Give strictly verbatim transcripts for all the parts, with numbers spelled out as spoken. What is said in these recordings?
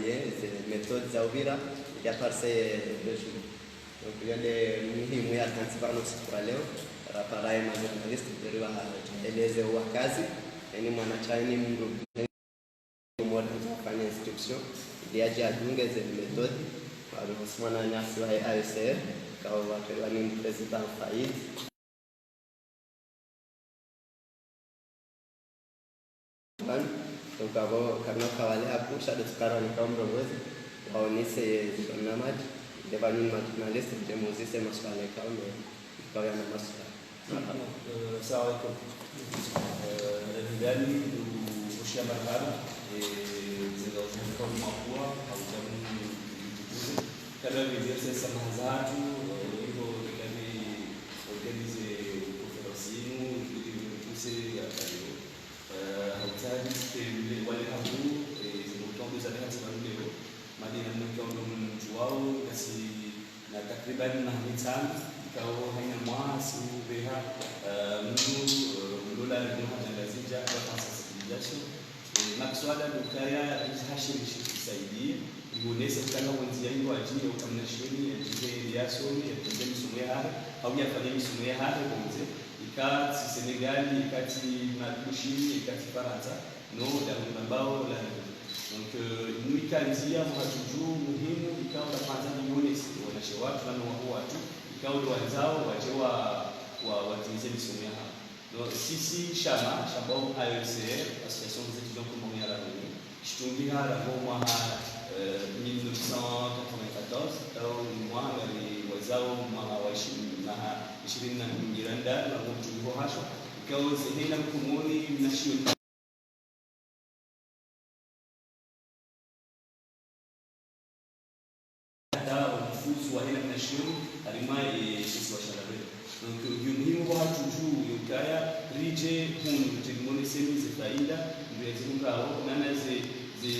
ye, ze méthode za upvira, ya parce que, donc, yale muhimu ya kantsi pvanu siku ra leo, rapara ye ma journaliste, ndo riwaeleze wakazi, eni mwananya, eni mndru, mndru mfanya instruction, ili yadje yadunge ze méthode, wali mwananyasi wa A E C R, kao wakelwa ni président Faïd. Pvanu, donc apvo, karina ukaya wale hapvo, sha ndo tsukara nikao mrongozi, waonese ye zibana madji, nde pvanu ma journaliste, nde muzise maswala ikao ndo, ikao yana maswala. Marahaba. Eh, salam alaykum. Eh, Madame Ndani, ndu, ushia marahaba, eh, zenga ujuhu kwa mwakuwa, haujamu mtukuze. Kabla ya kueleza samaha zahatru, eh, hivyo, kabla organiser conférence yinu, ili mtuse ya kalio. Eh, hautsaha tsi wale hapvo, eh, zinu kamwe zale hata pvanu leo, madina mwe kamwe mndru wao, ngasi na takriban maha mitsanu, ikao haina mwaha si ubeha, eh, mndru, eh, mndru la redion hadja Ngazidja, la France Civilisation. Eh, makswada ndo ukaya, hashirishi isaidie, rionese ukaya wo ndzia yinu wadjiye, uka mnashioni, yadjize, yasome, yadjize misomo yahahe, hau yafanye misomo yahahe, pvondze, ikatsi Sénégal, ikatsi Makushini, ikatsi Farantsa, no, nda mndru ambao la redion. Donc, euh, inu ika ndzia muhadjudju muhimu, ikao ndo pvandza rionese, wananyasi watru, na no waho watru, ikao ndo wandzao, wadje wa, wa, watimize misomo yahawo. Donc, sisi shama, shama A E C R, Association des étudiants comoriens à La Réunion, shitungiha rangu mwaha, euh, mille neuf cent quatre-vingt-quatorze, ikao mwaha ngari wazao mwaha wa ishi-, mwaha ishirini na miraru, rangu mtungiho hasho, ikao zehena mkomori mnashioni. Hata ufuzu wa hena mnashioni, harimwa, eh, shisiwa sha La Réunion. Donc, yo muhimu wahatru dju, yo ukaya, ridje hunu, ridje rimone semi ze faida, ndo ya zihundrao, nana ze, ze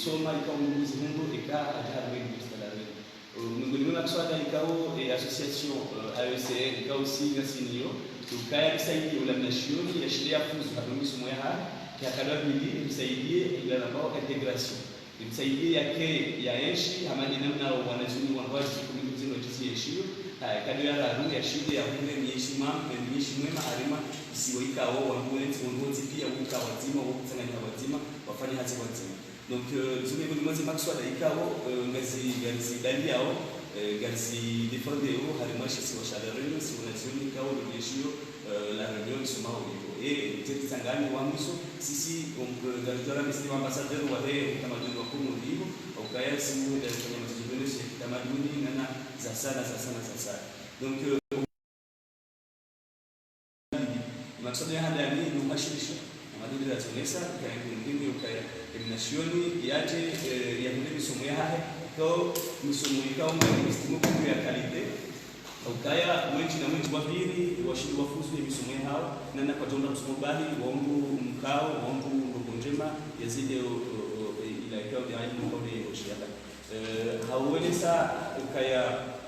soma ikao mndru zihundru, eka hadja harimwa Université La Réunion. Eh, miongoni mwa makswada ikao, eh, association, eh, A E C R, ikao si ngasi nayo, yo ukaya risaidie ula mnashioni, yashinde yafuzu, harimwa misomo yahahe, ya kadwa mbili, risaidie, ila rambao intégration. Imsaidie yake, yaenshi, hama nde namna wanazioni wandru wadji, kumi mdzima djisi yenshio, ha, kadwa ya raru, yashinde, yahundre mienshi ma-, mienshi mwema, harimwa isiwa ikao, wandru wendji, wandru wontsi pia, waka wadzima, wakutsanganya wadzima, wafanye hazi wadzima. Donc, euh, zo miongoni mwa ze makswada ikao, euh, ngazi, ngazi daliyao, euh, ngazi défendeo, harimwa shisiwa sha La Réunion, si wanazioni ikao, ndo yenshio, euh, La Réunion, isomao iho. E, nteri tsangani wa mwiso, sisi, um, euh, ngaridjo ramisi wa ambassadeur wahe utamaduni wa Komori iho, ukaya si muhenda ufanya matatizo menshi ya kitamaduni, nana za sana, za sana, za sana. Donc, euh, makswada ya handani, ni uhashirisha, na madhwamana ya tsonesa, ukaya ngi mdingi, ukaya, e mnashioni, yadje, eh, yahundre misomo yahahe, ikao misomo ikao ngari estimé comme ya qualité, ukaya wendji na wendji wapviri, washindi wafuzu ye misomo yahawo, nana kwadjahundra msomo bahi, wahundru mkao, wahundru ndrongoo ndjema, yazidi, o, o, o, e, ila ikao nde aina ikao nde yo shiada. Eh, hauonesa ukaya,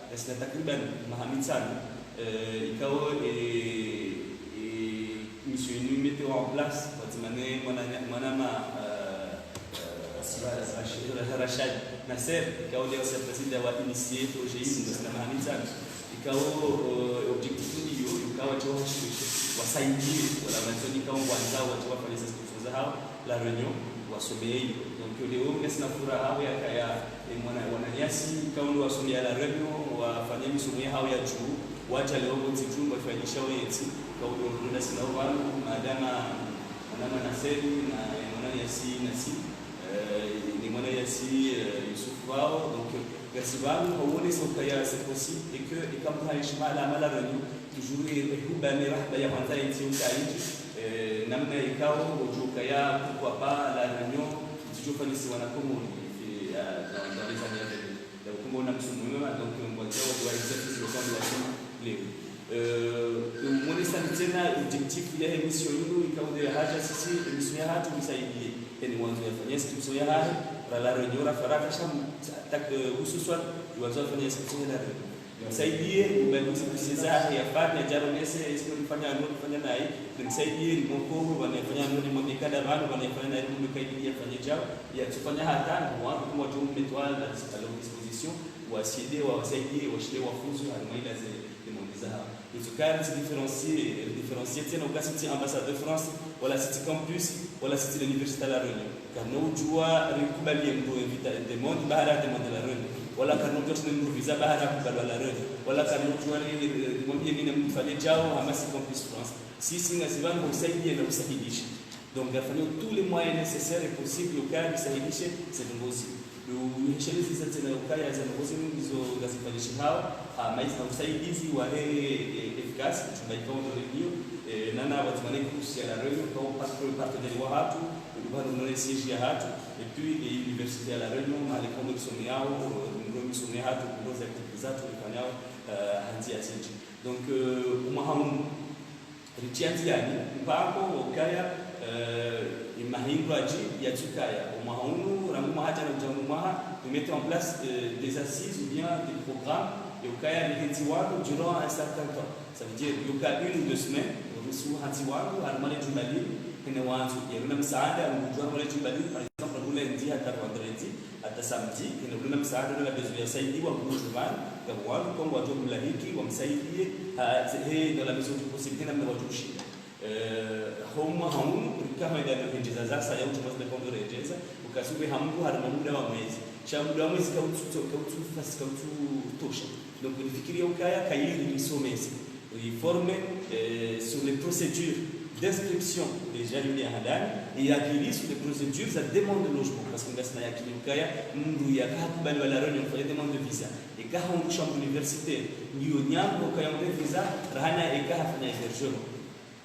ngasina takriban maha mitsanu, eh, ikao, eh, eh, mission inu imettewa en place, pvwadzima ne mwana, mwana ma, eh, eh, Rashad Nasser, ikao nde ancien président wa initié projet inu, ngasina maha mitsanu. Ikao, eh, objectif ndiyo, ikao wadje wahashirishe, wasaidie, wala wanazioni ikao ngwandzao, wadje wafanye ze inscriptions zahawo, La Réunion, wasomeye iyo. Donc, leo ngasina furaha ya ukaya, e, mwana, wananyasi, ikao ndo wasomeye La Réunion, wafanya misomo yahawo ya juu, wadja leo pvontsi tu, wafanyisha wentsi, ikao ndo ngasina pvanu, madama, madama Naseri, na, e, mwananyasi, nasi, eh, ni mwananyasi, eh, Yusuf wao, donc, ngasi pvanu, hauonesa ukaya c'est possible, et que, eka mndru haenshi mahala hama La Réunion, toujours, eh, huba ne rahba ya hwandza yentsi ukaya yindji, eh, namna ikao, udjo ukaya, pourquoi pas La Réunion, itsidjo fanyisiwa na Komori, eh, dans, dans les années à venir. Donc, kumbe una msomo mwema, donc, ngwandzao, wa exercice, le temps de la semaine, leo. Euh, monesa ni tsena objectif yahe mission inu, ikao nde ya hadja sisi, mission yahatru isaidie. Eni wandzo yafanye inscription yahahe, ra La Réunion, ra Farantsa, sha m-, tak-, euh, hususwan, wandzo yafanye inscription ya La Réunion. Isaidie, ubali husi kusiza, yafanye, yadje yaonese, isiko nifanya ano, nifanya nayi, isaidie, ni mokoro, wana yafanya ano, ni mwambe kada pvanu, wana yafanya nayi, mwambe kaidi yafanye djao, yatsufanya hata, wandru, wandru, étoiles à dis-, à leur disposition, wasaidie, wasaidie, washinde wafuzu, harimwa ila ze demande zahawo. Izo kari tsi différencier, ri différencier tsena uka si tsi ambassade de France, wala si tsi campus, wala si tsi l'université ya La Réunion. Karina udjua rikubali mndru invita demande, bahara demande La Réunion. Wala karina udjua tsina mndru visa, bahara kubali La Réunion. Wala karina udjua ri, ri, ri, mwambie mina mfanye djao, hama si campus France. Sisi ngasi pvanu usaidie na usahilishe. Donc, ngarifanyo tous les moyens nécessaires et possibles, uka risahilishe, ze ndrongoo zi. Uhesheleza tsena ukaya ze ndrongoo zinu izo ngazifanyishihao, ha, mais na usaidizi wahe, eh, F C A S, chumba ikao ndo redio, eh, nana wadzima ne kursi ya La Réunion, kao par-, partenaire wahatru, ubano none siège yahatru, et puis, eh, université ya La Réunion, mahala ikao ndo risomeao, eh, ndo risomeao hatru, ndo ze activités zatru, rifanyao, eh, hantsi ya zindji. Donc, eh, omwaha unu, ritia ndziani mpango wa ukaya, eh, emahindro adji yatsukaya. Omwaha unu, rangu mwaha djana udja mwaha, nous mettons en place, euh, des assises ou bien des programmes, ya ukaya rihentsi wandru durant un certain temps. Ça veut dire, yoka une ou deux semaines, ruhusu hantsi wandru, harimwa le djumba linu, hene wandzo, yarina msaada, ngudjua harimwa le djumba linu, par exemple, le lundi hata vendredi, hata samedi, hene ulona msaada, ulona besoin ya saidiwa, ngudjua pvanu, ngapvo wandru, kwa ngwadjo mlahiki, wamsaidie, ha, ze-, he, dans la mesure du possible, hena mna wadjo ushinda. Eh, ho mwaha unu, rika hwenda no hendjeza zasa ya utuma zile kondo redjeza, ukasubuhi hamdu harimwa muda wa mwezi. Sha muda wa mwezi kautsu-, kautsu fasi, kautsutosha. Donc, rifikiri ukaya kayiri risomese, riforme, eh, sur les procédures d'inscription déjà yuli ya handani, et ya pvili sur les procédures za demande de logement, parce que ngasina yakini ukaya mndru yaka hakubaliwa La Réunion kufanya demande de visa, eka ha undru chambre universitaire, ngiyo nyango ukaya undre visa, rahana eka hafanya hébergement.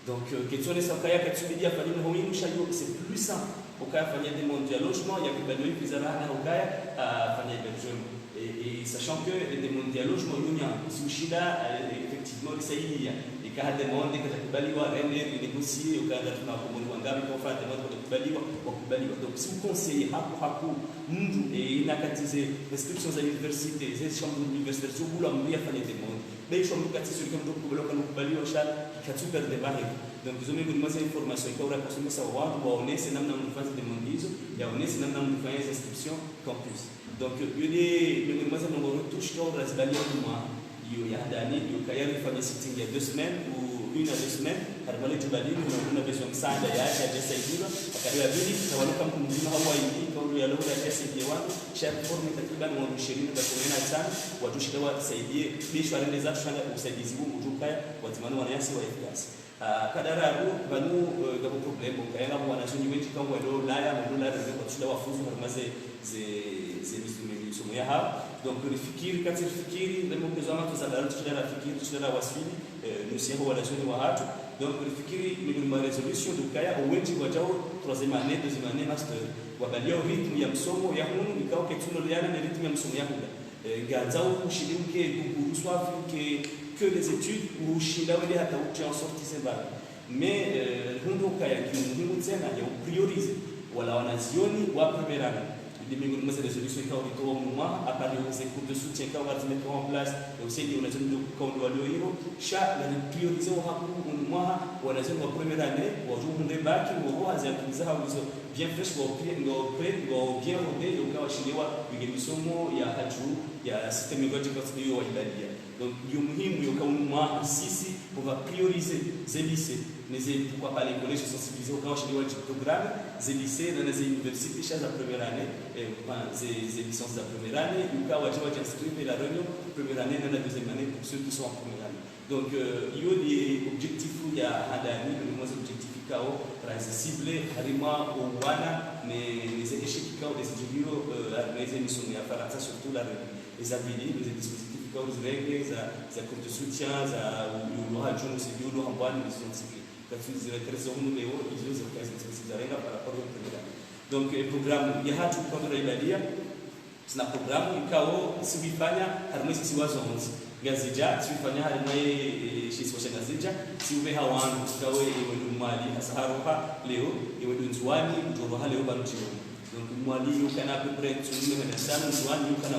Donc, euh, ketsuonesa ukaya katsubidi afanye mhoyinu sha yo, c'est plus simple. Ukaya afanye demande ya logement, yakubaliwa visa rahana ukaya, ah, afanye hébergement. Et, et sachant que les demandes ya logement, yo nyango, si ushinda, euh, effectivement, risaidia. Eka ha demande, katakubaliwa, rende, rinégocier, ukaya ngatuna wakomori wangavi, kwa ufanya demande, katakubaliwa, wakubaliwa. Donc, si uconseiller, haku, haku, mndru, eh, ina kati ze inscriptions za université, ze chambre universitaire, zo bula mndru yafanye demande. Be shwa mndru katsi sûr que mndru kubaliwa kana kubaliwa sha, katsu perdre bahati. Donc, izo miongoni mwa ze informations ikao ura kasomesa wandru waonese namna mndru fanya demande izo, yaonese namna mndru fanya inscription campus. Donc, yo nde miongoni mwa ze ndrongoo rutsushika ura zibaliya nyuma, iyo ya handani, iyo kaya rifanye sitting ya deux semaines ou une à deux semaines, harimwa le djumba linu, na kuna besoin msaada ya, ya, ya saidiwa, akari ya pvili, na wanu kamkumzima hawa ili, kwa ura ya leo ya saidiwa, sha riforme takriban wandru ishirini na kumi na tano, wadjo shinda wasaidie, be shwa rende zatru sha usaidizi wu udjo ukaya, wadzima no wananyasi wa F C A S. Ah, kadararu, pvanu, eh, ngapvo problème, ukaya ngapvo wanazioni wendji ikao ngwendo Ulaya, ngwendo Ulaya, ngwendo kwatsu shinda wafuzu harimwa ze, ze, ze misomo, misomo yahawo. Donc, rifikiri, katsi rifikiri, remo pezo ama toza daru, tsu shinda rafikiri, tsu shinda rawaswili, eh, nusi yaho wanazioni wahatru. Donc, rifikiri, miongoni mwa résolution, donc, ukaya, owendji wadjao troisième année, deuxième année, master, wabaliya rythme ya msomo ya hunu, ikao ketsuno leyana ne rythme ya msomo ya hula. Eh, ngandzao ushinde uke guguru swafi, uke que les études, ushinda wende hata uke en sortie sembali. Mais, eh, hundru ukaya ngiyo muhimu tsena ya uprioriser wala wanazioni wa première année. Inde miongoni mwa ze résolutions ikao ritowa unu mwaha, à part yo ze cours de soutien ikao ngarizimettre en place, ya usaidia wanazioni ndo ukao ndo walio iho, sha ngariprioriser wo haku unu mwaha, wanazioni wa première année, wadjo hundre bac, wo hazi ya kuliza ha ulizo bien fresh, ngwao prêt, ngwao prêt, ngwao bien rodés, yo ukaya washinde wawinge misomo ya hadju, ya système éducatif wa tsibiyo wa ibaliya. Donc, yo muhimu yo ukaya unu mwaha sisi, on va prioriser ze lycées, ne ze, pourquoi pas les collèges sensibilisés, ukaya washinde wadji programme, ze lycées, na, na ze universités, sha za première année, eh, enfin, ze, ze licences za première année, ukaya wadje wadji inscrire La Réunion, première année, na, na deuxième année, pour ceux qui sont en première année. Donc, euh, iyo nde objectif ya handani, miongoni mwa ze objectif ikao razi cible, harimwa owana, ne, ne ze échec ikao, ne zidjiriyo, euh, harimwa ze misomo ya Farantsa, surtout La Réunion. Eza pvili, ne ze dispositif ikao rizirenge, za, za cours de soutien, za, u-, u-, ulo hadju, ne zidjiriyo ulo hambwani, ne zo ntsiki. Katsu zirekereza hunu leo, izo ze kazi ntsiki zarenga par rapport au programme. Donc, eh, programme yahatru ikao ndo raibaliya, sina programme ikao si uifanya harimwa ze zisiwa zontsi. Ngazidja, si uifanya harimwa, eh, she isiwa sha Ngazidja, si uveha wandru, ikao, eh, wendo Mwali, hasa ha roha, leo, eh, wendo Ndzuwani, udjo roha leo pvanu djioni. Donc, Mwali yo ukana à peu près, tsu nne hwenda tsanu, Ndzuwani yo ukana,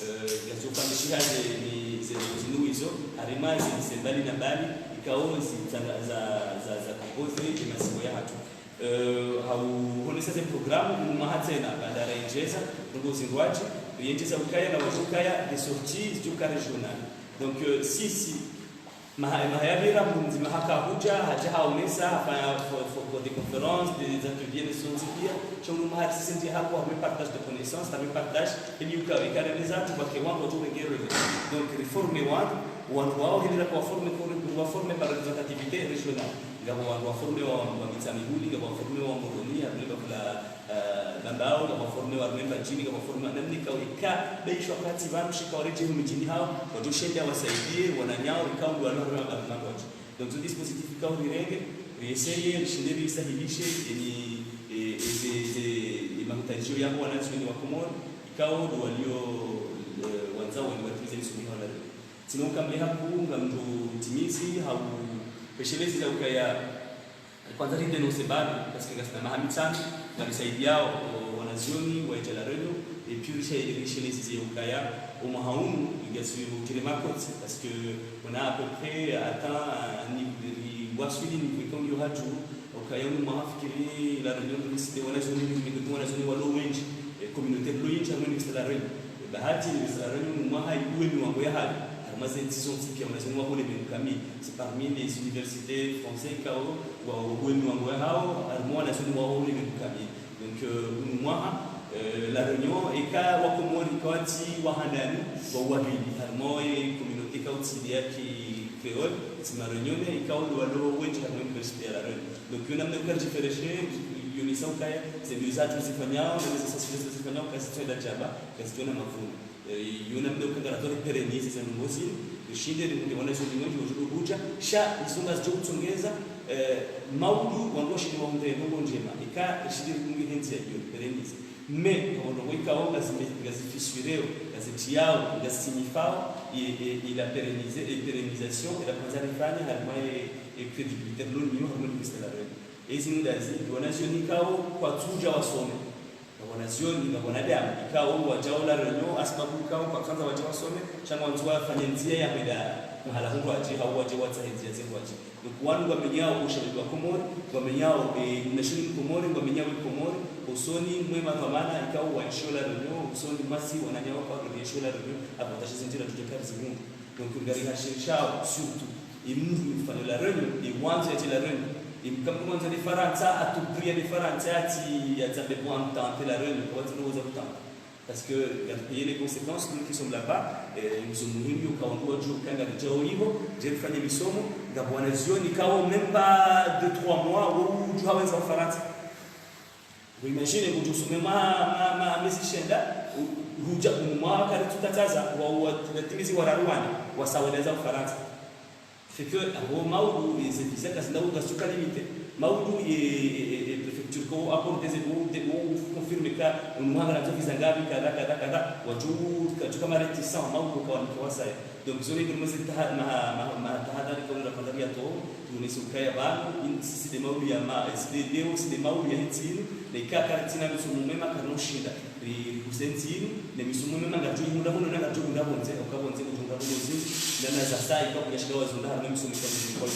eh, ngazidjo fanyishiha ze, ni, ze, zinu izo, harimwa ze, ze mbali na mbali, ikao zi, za, za, za, za composer, ye masiwa yahatru. Eh, hau honesa ze programu, unu mwaha tsena, baada ya rendjeza, ndrongoo zindrwadji, rendjeza ukaya na wadjo ukaya des sorties zidjo uka régional. Donc, eh, sisi, maha, maha yapvira, mndru mdzima haka hudja, hadja haonesa, hafanya fo, fo, fo des conférences, des ateliers, ne sont pia, sha unu mwaha sisi ndi hapvo, harumwa partage de connaissances, harumwa partage, ili uka, ika rendjeza, tu bake wandru, tu bake relais. Donc, reforme wandru, wandru wao, hindri ra kuwaforme, kuwaforme par représentativité régionale. Ngapvo wandru waforme wa, wa Mitsamihuli, ngapvo waforme wa Moroni, harumwa le bavu la, eh, la Mbao, ngapvo waforme wa harumwa Mbadjini, ngapvo waforme, namna ikao ika, be isho wakati pvanu shika waredjei ho midjini hawo, wadjo shenda wasaidie, wananyao, ikao ndo walo harumwa mabavu mandrwadji. Donc, zo dispositif ikao rirenge, riessaye, rishinde risahilishe, eni, e, e, ze, ze, e mahutadjio yaho wanazioni wa Komori, ikao ndo walio, eh, wandzao wani watimize misomo yaho la renge. Tsina ukamle hakuu ngamdjo timizi, hau peshelezi za ukaya, kwandza ri dénoncer bado, parce que ngasina maha mitsanu, ngarisaidiao, o, wanazioni, wa idja La Réunion, et puis risha, rishelezi ze ukaya, o mwaha unu, ngasi utire makotsi, parce que on a à peu près atteint, euh, ni, ri, waswili niveau ikao ngiyo hadju, ukaya unu mwaha fikiri La Réunion, ri site wanazioni, ri, ri, wanazioni walo wendji, eh, communauté lo yendji, harumwa Université La Réunion. Bahati Université La Réunion unu mwaha ibuwe miwango yahayo, harumwa ze ntsi zontsi pia wanazioni waho le menukami. C'est parmi les universités françaises ikao wa, wabuwe miwango yahayo, harumwa wanazioni waho le menukami. Donc, euh, unu mwaha, euh, La Réunion, eka wa Komori, eka watsi wa handani, wa wabili, harumwa e communauté ikao tsi ya ki créole, tsi ma Réunionnais, ikao ndo walo wendji harumwa Université ya La Réunion. Donc, yo namna uka ridjifereshe, yo nisa ukaya, ze mbio zatru zifanyao, na ze sensibilisations zifanyao, kazitsu enda djaba, kazitsu enda mavuni. Eh, yo namna uka ngarandzo ri pérenniser ze ndrongoo zinu, rishinde rihundre wanazioni wendji wadjo hudja, sha izo ngazidjo utsongeza, eh, maudu wandru washinde wahundre ndrongoo ndjema, ika rishinde rihundre he ndziya iyo, ri pérenniser. Mais, ngapvo ndrongoo ikao ngazi, ngazi fissureo, ngazi tiao, ngazi signifao, e, e, e la pérenniser, e pérennisation, e la kwandza rifanye, harumwa e, e crédibilité lo nayo, harumwa Université La Réunion. Ezi ndazi, ndo wanazioni ikao kwatsu udja wasome. Ngapvo wanazioni, ngapvo wanadamu, ikao wadjao La Réunion, hasibabu ikao kwatsandza wadje wasome, sha ngwandzo wafanye ndziya ya hwenda mahala hundrwadji, hau wadje watsahe ndziya zindrwadji. Donc, wanu ngwamenyao ushababi wa Komori, ngwamenyao, eh, nashini Komori, ngwamenyao Komori, usoni mwe madhwamana, ikao waishio La Réunion, usoni mwasi wananyao ikao waishio La Réunion, avantages zindji la tudjeka rizihundru. Donc, ngarihashirishao, surtout, e mndru mfano La Réunion, e wandzo yadje La Réunion, e mkamdu wandzo yende Farantsa, à tout prix yende Farantsa, yatsi, yatsambe bo entente La Réunion, kwatsi ndo uza entente. Parce que, ngari payer les conséquences, nous qui sommes là-bas, eh, misomo muhimu yo, ikao ndo wadjo, eka ngaridjao iho, dje rifanye misomo, ngapvo wanazioni ikao même pas deux, trois mois, wo udjo hawendza Farantsa. Vous imaginez, ngudjo usome ma, ma, ma, mezi shenda, u, hudja unu mwaha karitsu kataza, wa, wa, watimizi wararu wane, wasaweleza Ufarantsa. Fait que, abo maudu, e, ze visa kazina uga suka limité. Maudu, e, e, e, e, préfecture ko accordé ze bo, de bo, confirmé ka, unu mwaha ngarandzo visa ngapi, kadha, kadha, kadha, wadjo, ka, tuka ma réticents, maudu kwa nike wasaya. Donc, zo ni ndrongoo ze taha, ma, ma, ma, tahadhari ikao ndo la kwandza riyato, tuonese ukaya pvanu, in, si, si nde maudu ya ma, si nde leo, si nde maudu ya he ntsi inu, na ika karitsina misomo mema karino shinda, ri, rihuse ntsi inu, ne misomo mema ngaridjo ihundra muno na ngaridjo ihundra pvondze, uka pvondze ngudjo hundra ndrongoo zindji, na na za saya, ika kudja shinda wazihundra, harumwa misomo ikao ndo ikao.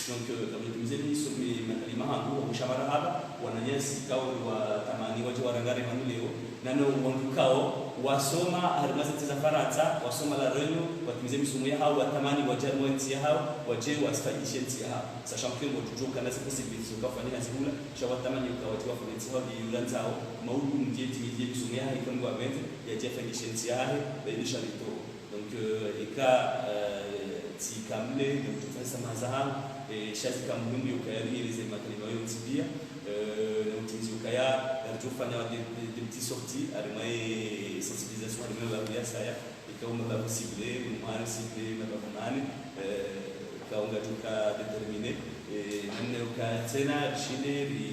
Donc, euh, kabla timize misomo, mi, makalima hangu, wa husha marahaba, wananyasi ikao watamani wadje warangare pvanu leo, nano wandru ikao wasoma harumwa ze ntsi za Farantsa, wasoma La Réunion, watimize misomo yahao, watamani wadje harumwa ntsi yahao, wadje wasifaidishe ntsi yahao. Sachant que ngudjo ukana ze possibilités zo uka wafanye hazi hula, sha watamani uka wadje wafanye ntsi yahao, ndi yulandzao, maudu mdje timize misomo yahahe, ikao ngwapvendze, yadje yafaidishe ntsi yahahe, ba ili sha rito. Donc, euh, eka, euh, tsi kamle, donc, tufanye samaha zahangu, eh, sha zi kamwe ndo ukaya rieleze makalima yontsi pia, euh, na utimizi ukaya, ngaridjo fanya des, des, des petites sorties, harumwa e sensibilisation, harumwa mabavu ya saya, ikao mabavu ciblé, unu mwaha ciblé, mabavu mane, euh, ikao ngadjo uka déterminé, eh, namna uka tsena, rishinde, ri,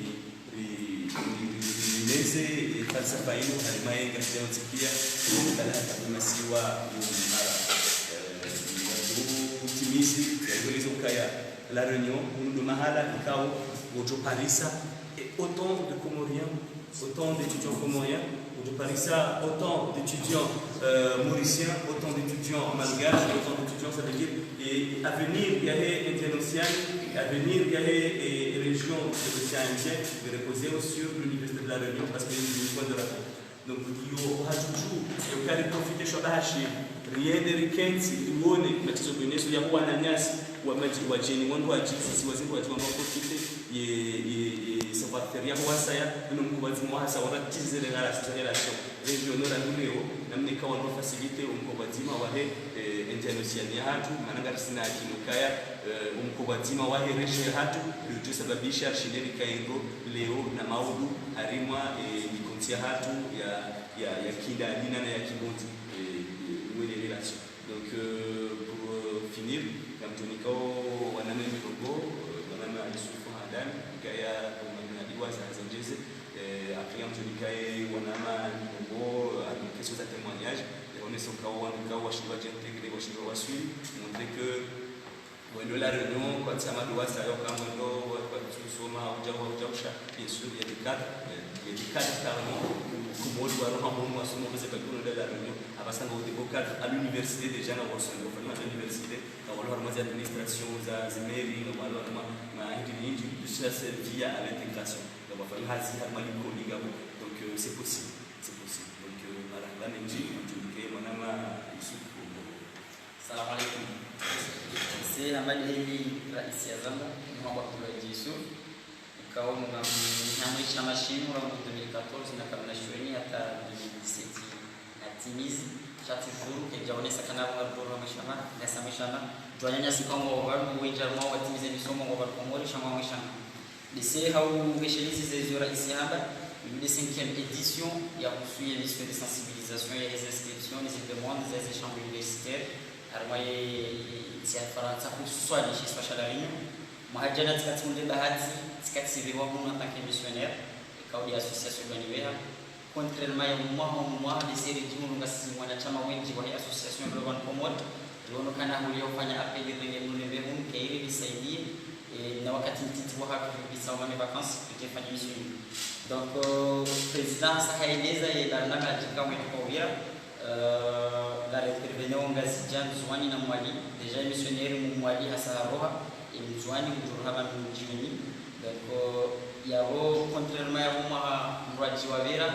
ri, ri, ri, ri, rimeze, e, falsafa inu, harumwa ye ngasi yontsi pia, e, kala hata masiwa, e, mara, e, utimizi, ya kueleza ukaya La Réunion, unu ndo mahala ikao, ngudjo parisa, e, autant de Comoriens, autant d'étudiants comoriens, ngudjo parisa, autant d'étudiants, euh, mauriciens, autant d'étudiants malgaches, autant d'étudiants, ça veut dire, e, avenir, yahe intellectuel, L'avenir ya he, eh, région de l'océan Indien, il repose sur l'Université de La Réunion, parce que ni point de rencontre. Donc, iyo, hatru, eh, ukari profiter shwa bahashi, riende rikentsi, rione, matizo beneso ya wananyasi, wa maji, wa djeni, wandru wa djisisi, wa zindru wa djeni, wandru wa profiter, ye, ye, ye savoir-faire ya wasaya, no mkoba dzima wa hasa, wandru tizere la, la, relation régionaux ra leo, namna ikao wandru faciliter, o mkoba dzima wa he, eh, Indian Ocean ya hatru, mana ngarisina kinu kaya, eh, o mkoba dzima wa he région ya hatru, ridjo sababisha, rishinde rikaendro, leo, na maudu, harimwa, eh, mikontsi ya hatru, ya, ya, ya kindani na, na ya kibondzi, eh, eh, wene relation. Donc, euh, pour, euh, finir, ngamdjo nikao wanama mirongo, euh, wanama Yusuf Handani, kaya, wanama Iwaza Hazanjeze, euh, après, ngamdjo nikae wanama mirongo, euh, avec question za témoignage, et on est sur kao, on est kao, washindwa intégrer, washindwa waswili, montrer que, wendo La Réunion, kwa tsama do wasa, yo kama wendo, wa, kwa kusoma, uja, wa, uja usha, bien sûr, il y a des cadres, euh, il y a des cadres carrément, Komori wa roha mhono, wa somo, c'est pas que wendo La Réunion, abasanga des beaux cadres à l'université déjà, na wa somo, à l'université, na walo harumwa zi administration, za, za mairie, na walo harumwa, ma, hindi, hindi, de ça, c'est via à l'intégration. Donc, wafanya hazi, harumwa likoli, ngapvo. Donc, euh, c'est possible, c'est possible. Donc, euh, marahaba mendji, mdjunike, mwanama, Yusuf, Komoro. Salam alaikum. C'est Hamadi Eli, raisi ya Zamba, Mohamed Abdoulaye Yusuf. Ikao nga mwanamshe wa mashinu, rangu deux mille quatorze, na kamna shweni, hata deux mille dix-sept, na timizi. Sha toujours, kedjaonesa kana ngapvo mdru wa mashama, ngasa mashama. Djwananya sika ngo wandru, wendji mwa watimize misomo ngo wandru Komori, sha mwa mashama. Bese hau ngeshelezi zezo raisi hamba, une des cinquième édition ya husu ye mission de sensibilisation ya les inscriptions, les demandes, les échanges universitaires, harumwa ye, ye, ye ntsi ya Farantsa, hususwani she isiwa sha La Réunion. Mwaha jana tsika tsi unde bahati, tsika tsipvirwa hunu en tant que missionnaire, ikao de association dwani weha. Contrairement ya mwaha, mwaha, bese ridjihundru ngasi wanashama wendji wa he association ya Global Comores, riono kana huli ya ufanya appel renge mnulembe hunu, kairi risaidie, eh, na wakati mtiti wa hatru, bisa wa mane vacances, ridjefanya mission. Donc, euh, président hasa haeleza ye barnama djika mwe kwa uya, euh, la intervenir Ngazidja, Ndzuani na Mwali, déjà missionnaire mu Mwali hasa haroha, e Ndzuani, mdjuru haba mdjuni. Donc, euh, yapvo, contrairement ya mwaha mradji wa vera,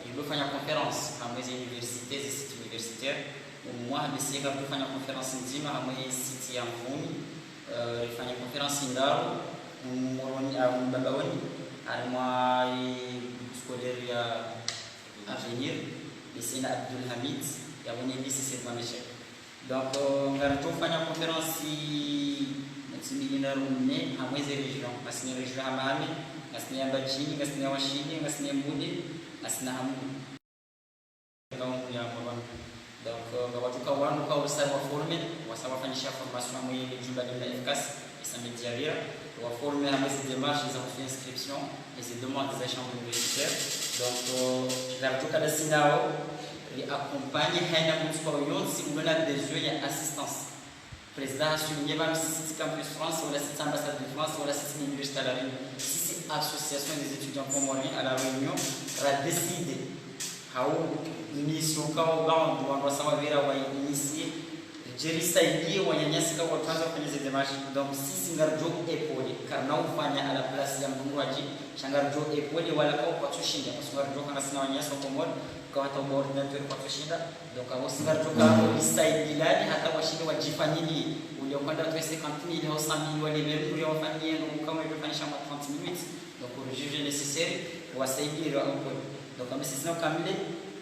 ridofanya conférence, hamwe ze université, ze sites universitaires, mwaha bese ngaridofanya conférence ndzima, hamwe site ya Mvuni, euh, rifanya conférence ndraru, Moroni, ah, Mbambaoni, harimwa, eh, scolaire ya Avenir, bese na Abdul Hamid, yapvo ne lycée Said Mohamed Cheikh. Donc, euh, ngaridjofanya conférence, mwezi mili na nne, hamwe ze région. Ngasina région hama hame, ngasina ya Mbadjini, ngasina ya Washili, ngasina ya Mbude, ngasina Hambu. Ngao ya Mabana. Donc, euh, ngapvo wandru ka wasa wa former, wasa wafanyisha formation hamwe le jumba la F C A S, esa média rira, wa former hamwe ze démarches za husu inscription, et ze demandes za échanges universitaires. Donc, euh, ngaridjo kada sinao, ri accompagner hayina mdru kwa yontsi, ulona besoin ya assistance. Président ha souligner pvanu sisi tsi Campus France, wala sisi tsi Ambassade de France, wala sisi tsi Université de La Réunion. Sisi Association des étudiants comoriens à La Réunion, ra décider. Hau mission kao bando wandru wasa wavira wa initier. Ridje risaidie wananyasi kao watsandza wafanye ze démarches. Donc, sisi ngaridjo epauler. Karina ufanya à la place ya mdru wadji, sha ngaridjo epauler wala kao kwatsushinda. Parce que ngaridjo kana sina wananyasi wa Komori, kao hata uba ordinateur kwatsushinda. Donc, apvo si ngaridjo ka, risaidilane hata washinde wadjifanyiliye. Uliya kwandza atowe cinquante mille hau cent mille, wale mdru ya wafanyiliye, ndo uka mwe fanyisha mwa trente minutes. Donc, ridjuge nécessaire, wasaidie, wa encore. Donc, ame sisi na ukamile,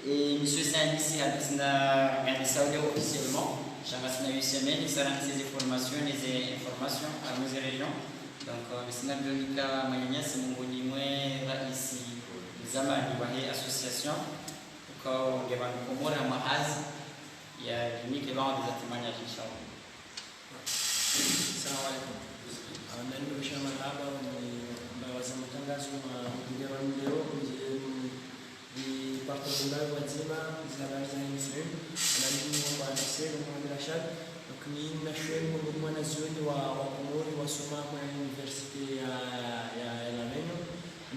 eh, mission sa initiée, hata sina, ngadisa uliya officiellement. Sha ngasina huit semaines, sa rangi ze formations, ze informations, à nos régions. Donc, euh, sina bionika manyanyazi mongoni mwe raisi zamani wa he association. Ukao nge pvanu Komori hama hazi, ya limike pvao nde za témoignage, inshallah. Salam alaikum. Ah, nani kusha marahaba, ni mba waza matangazo, ma, mkinde wa leo, mje, ni, ni partage ndayo wadzima, za habari za émission. Nani ni mwa nasema, mwa Rashad. Donc, ni nashwe mwa, mwa wanazioni wa, wa Komori, wasoma kwa université ya, ya, ya La Réunion.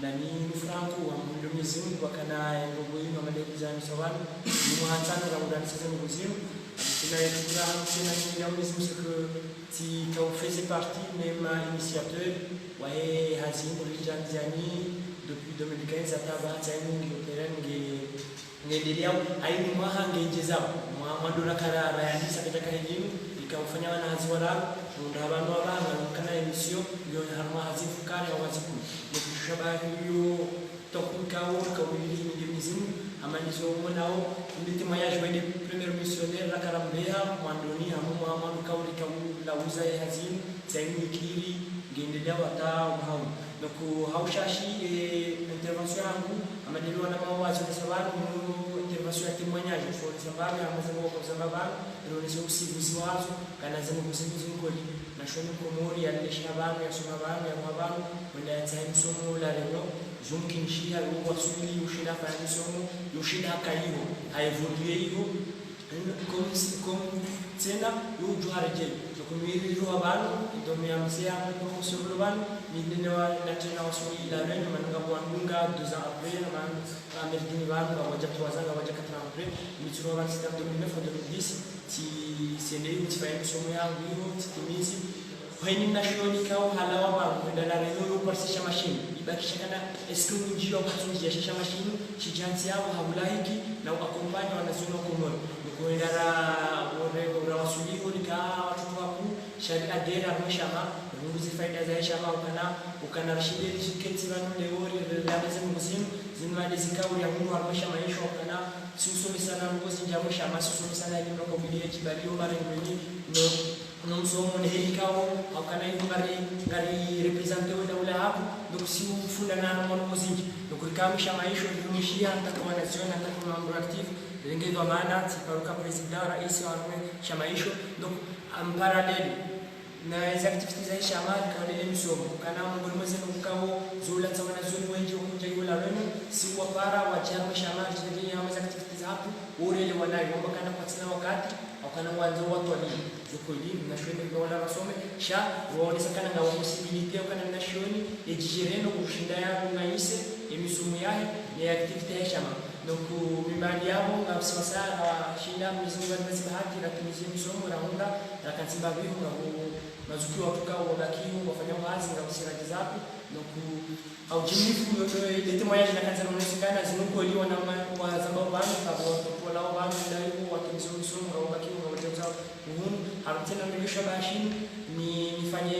Nani ni Franco, wa mwa Mwenyezi Mungu wakana ndrongoo inu amade kuzani sawanu, ni mwaha ntsanu ra undani seze ndrongoo zinu. Tsina yekura tsina ni ya Mwenyezi Mungu, c'est que tsika ufeze partie, même initiateur wahe hazi inu ridjandzi yani depuis deux mille quinze hata pvanu, tsayinu nge opérer nge, nge ndeleyao, hayini mwaha nge ndjezao. Mwa, mwando rakara rayandisa katika hayinu, ika ufanya wana hazi wararu, unda pvanu wapvanga, kana émission, yo harumwa hazi mfukare, hazi kuu. Nekushusha ba yo toku ikao, ikao ili nge mizimu, amanizo mwanao, inde témoignage wa inde premier missionnaire, rakara mbeha, mwandoni, hamu mwa, mwa ikao, ikao, la uza ye hazi inu, tsayinu ikiri, nge ndeleyao hata umahau. Donc, haushashi, eh, intervention yangu, amade wana mawazo, nesa pvanu, intervention ya témoignage, so, nesa pvanu, amaze mwa kwa zamba pvanu, ilo nese usivuzi wazo, kana zinu kuzivuzi mkoli. Nashoni Komori, yalesha pvanu, yasoma pvanu, yamwa pvanu, wenda yatsahe msomo La Réunion, zumkinishiha, yo wasuli, ushinda afanye msomo, yo ushinda akayiho, a évoluer iho, comme, comme tsena, yo udjo haredjei. Donc, mi rilwa pvanu, ndo mi amse ya mwe professeur lo pvanu, mi nene wa, na tsena wasuli La Réunion, mana ngapvo wandunga deux ans après, mana, Amérique ni pvanu, ngapvo wadja trois ans, ngapvo wadja quatre ans après, mi tsulwa pvanu, c'était en deux mille neuf ou deux mille dix, tsi, tsende iho, tsifanye misomo yangu iho, tsitimizi. Hweni nashoni ikao halawa pvanu, wenda La Réunion yo parisa shama shinu. Ibakisha kana, est-ce que mdji wa katsunji ya shama shinu, shidjantsi yao, haulahiki, na u accompagner wanazioni wa Komori. Nuko wenda ra, ore, ora wasuli iho, nika watoto wakuu, sha ri adhérer harumwa shama, runguze faida za shama, ukana, ukana rishinde rishiketsi pvanu leo, ri, ri, ri, zinu, zinu, zinu ade zikao ri ya Mungu harumwa shama isho, ukana, si usomesa na ngozi ndja mwe shama, si usomesa na elimu kwa vile ya djibali yo marengweni, no, no msomo ne heli ikao, haukana iho ngari, ngari représenter we daula hapvo, donc si ufunda na mwana ngozi ndji. Donc rikao shama isho, rirumishiha, hata kwa wanazioni, hata kwa membre actif, renge dhwamana, tsiparuka président, raisi wa harumwa shama isho, donc, en parallèle, na ezi activités za shama, rikao ndele misomo. Kana mongoni mwa zinu ikao, zolatsa wanazioni wendji wakundja iho La Réunion, si wapara, wadja harumwa shama, ridjitahidi ya mwe ezi activités zahatru, orele wanayo, wamba kana kwatsina wakati, haukana ngwandzo watwaliye. Zo kweli, nashoni ikao la rasome, sha, waonesa kana ngapvo possibilité, haukana nashoni, edjigéreno, ushinda ya, unganyise, emisomo yahe, ne activité ya shama. Donc, mimbali yapvo, ngapvo siwasa, shinda, Mwenyezi Mungu animazi bahati, ratimizi misomo, rahundra, rakantsi mbapvi, ngapvo mazuki watuka, wabaki, wafanya hazi, ngapvo sira djizapu. Donc, haujimlifu, yo, yo, le témoignage nakandza nonese kana, zinu kweli wana ma, wazamba pvanu, ngapvo watoto wala pvanu, nda iho, watimizi misomo, ngapvo baki, ngapvo djauza, uhunu, harumwa tsena mregesho ba shinu, ni, nifanye,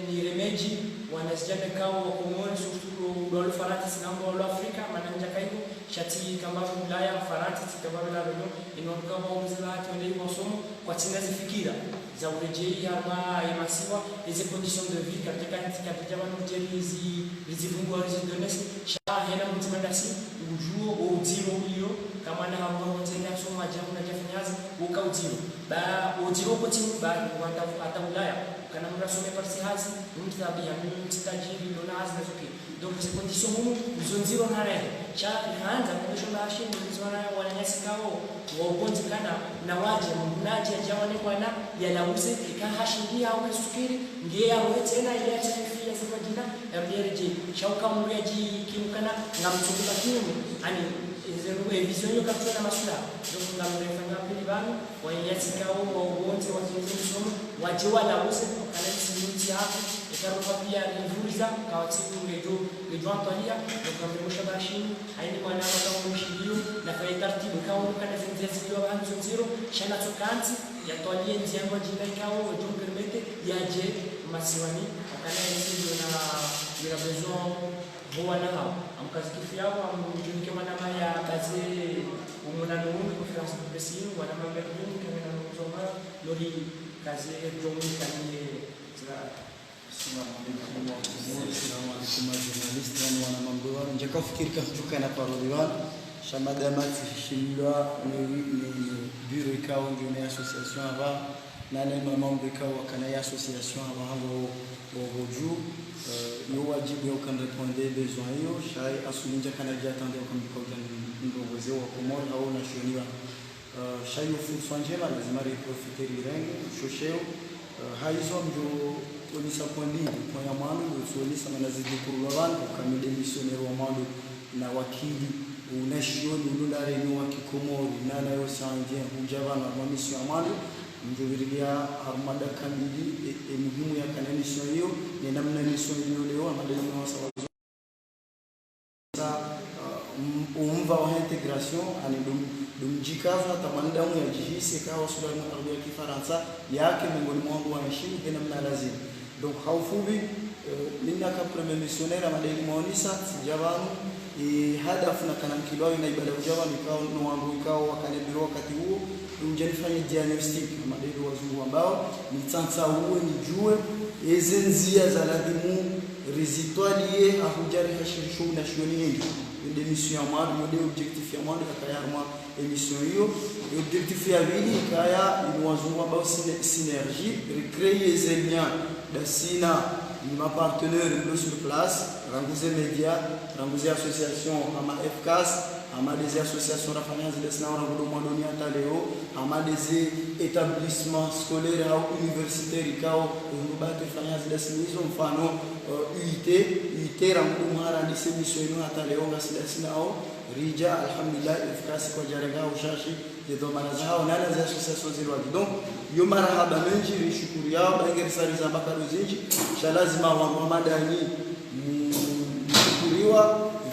ni remédier, wanazidjana ikao, wa Komori, surtout, lo, lo, lo Farantsa, tsi namba, lo Afrika, mana ndjaka iho, sha tsi kamba Ulaya, Farantsa, tsi kamba La Réunion, inu ikao, wa mze bahati, wende iho wasomo, kwatsina zifikira, za uredjei, harumwa, ye masiwa, eze conditions de vie, katika, katika, katika, pvanu ridjeri, zi, rizivungua, rizidonese, sha, hena mdzima ndasi, udjuo, o udziro uliyo, kamwana harumwa, mze ndasi, mwadja, mwadja fanya hazi, uka udziro. Ba, udziro uko tsimu, ba, wata, hata Ulaya, kana mdru asome parisa hazi, mtsabiha, mtsi tajiri, lona hazi na zo pia. Donc, ze conditions hunu, izo ndziro narehe. Sha, handza, kumesho ba shinu, ndziro na wananyasi ikao, wa ubonzi kana, na wadje, mdru nadje, adje aone bwana, yalauze, ika hashindi, au kasukiri, nge yarohe tsena, ile ya tsena ifi, ya zima djina, ya mdere dje. Sha uka mdru yadji, kimu kana, ngamtsungu ba kimu, ani, eze, e, vision yo kaptwa na masula. Donc, ngamrefanya pili pvanu, wananyasi ikao, wa ubonzi, watimizi misomo, wadje walauze, kana isi mdji yapvo, eka roha pia ivuriza, kawatsi ku ngedjo, ngedjo antwalia, donc ngamremosha ba shinu, hayini mwana mwana wa mshiliyo, nafanye taratibu, ikao, kana zendzia ziliyo pvanu zo ndziro, sha natsokantsi, yatwalie ndzia ngwadjina ikao, ngedjo mpermettre, yadje, masiwani, wakana isi, yona, yona besoin, Bo wana hao, amkazi kifu yao, amdjunike mwana maya baze umuna nunu conférence de presse yinu, wana ma Berlin, kamwe na nuzoma, nori kaze djomu kaniye zira. Assalamu alaikum wa rahmatullahi. Assalamu alaikum, ma journaliste, yani wana mambo wanu. Ndjaka fikiri ka kutuka na parole wanu. Sha madama tsi shilwa, ne, ne, ne bureau ikao, ngiyo ne association aba. Nane ma membre ikao wakana ye association aba hamba wo, wo, wo dju, eh, yo wadjibu ya ukana répondre besoin iyo, sha asuli ndjakana dja attendre ukana mdru ka udja mrongozi wa Komori, hau nashoni wa. Eh, sha yo fursa ndjema, lazima riprofite rirenge, ushosheo. Eh, haizo ndjo onesa point mbili, point ya mwando, ndjo onesa mana zidhukuru lwa pvanu, kama nde missionnaire wa mwando, na wakili, unashioni, unu ndareni wa kikomori, nana yo sandien, hudja pvanu harumwa mission ya mwando, mdjo pvirilia harumwa dakika mbili, e, e muhimu yakana mission iyo, ne namna mission iyo leo, amadayi mwa sawa. Sa, uh, um, umva wa intégration, ani dum, dum djikazo, hata mwanadamu ya djihisi, ka wasula mwa ardhi ya Kifarantsa, yake miongoni mwa wangu wa nchi, he namna lazima. Donc, ha ufupvi, eh, mi naka premier missionnaire, amadayi mwaonisa, tsidja pvanu, e, hadafu nakana nkilo ayo na ibada udja pvanu ikao, no wangu ikao wakane biro wakati uwo, udja nifanye diagnostic, amadayi wazungu wambao, nitsantsauwe, nidjuwe, eze ndzia za ladhimu, rizitwaliye, ha hudja rihashirisho unashioni hindri. Yo nde mission ya mwando, yo nde objectif ya mwando, yakaya harumwa émission iyo. Objectif ya pvili ikaya, inu wazungu wambao syne-, synergie, recréer ze lien, ndasi na, ni ma partenaire mlo sur place, rangu ze média, rangu ze association, hama F C A S, hama ndeze association rafanya hazi ndasi nao rangu ndo mwandoni hata leo, hama ndeze établissement scolaire au universitaire ikao, unu batu rafanya hazi ndasi nizo mfano, eh, U I T, U I T rangu ndo mwaha randise mission inu hata leo ngasi ndasi nao, ridja, alhamdulillah, F C A S kwadjarenga ushashi, ze dhwamana zahao, nana ze association zilwadji. Donc, yo marahaba mendji, rishukuriao, ba ingerisa rizamba kado zindji, sha lazima wanu wa madani, mu-, mushukuriwa,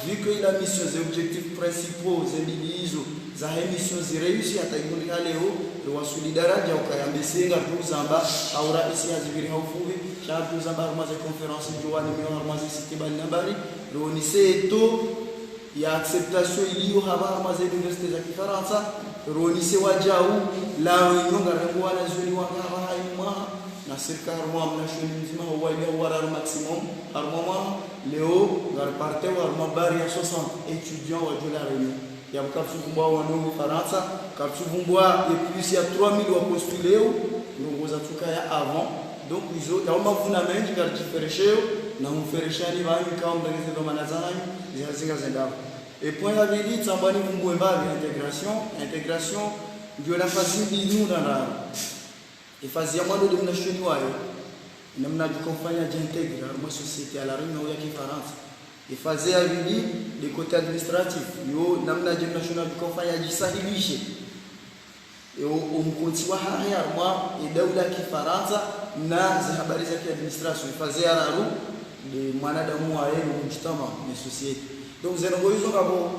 vu que ila mission, ze objectifs principaux, ze mbili izo, zahe mission ziréussi, hata ikundi ha leo, riwasuli daraja, ukaya mbese ngaridjo uzamba, au raisi hazipviri ha ufupvi, sha ngaridjo uzamba harumwa ze conférence, djo wanimiwa harumwa ze site mbali na mbali, rionise eto, ya acceptation iliyo hapva harumwa ze université za Kifarantsa, rionise wadjau, La Réunion ngarengo wanazioni wanga hapva hayina mwaha, na sirika harumwa mnashioni mdzima hauwaili hau wararu maximum, harumwa mwaha, leo ngari parti harumwa barre ya soixante étudiants wadjo La Réunion. Yapvo karitsuvumbua wanu Farantsa, karitsuvumbua e plus ya trois mille wa postulé, ndrongoo zatsuka ya avant, Donc, izo, yao mavuna mendji, ngaridjiferesheo, na humfereshani pvanyu, ikao mrengeze dhwamana zanyu, zihazi ngazendao. E point ya pvili, tsamba nivumbue mbapvi, intégration, intégration, ngiyo na fazi mbili ndraru. E fazi ya mwando nde mnashioni wayo, namna djuka ufanya dji intégrer, harumwa société ya La Réunion ya Kifarantsa. E fazi ya pvili, nde côté administratif, yo namna dje mnashioni djuka ufanya djisahilishe. E o, o mkontsi wahahe harumwa e daula ya Kifarantsa na ze habari za ki administration. E fazi ya raru, nde mwanadamu waye no mujtama, ne société. Donc, ze ndrongoo izo ngapvo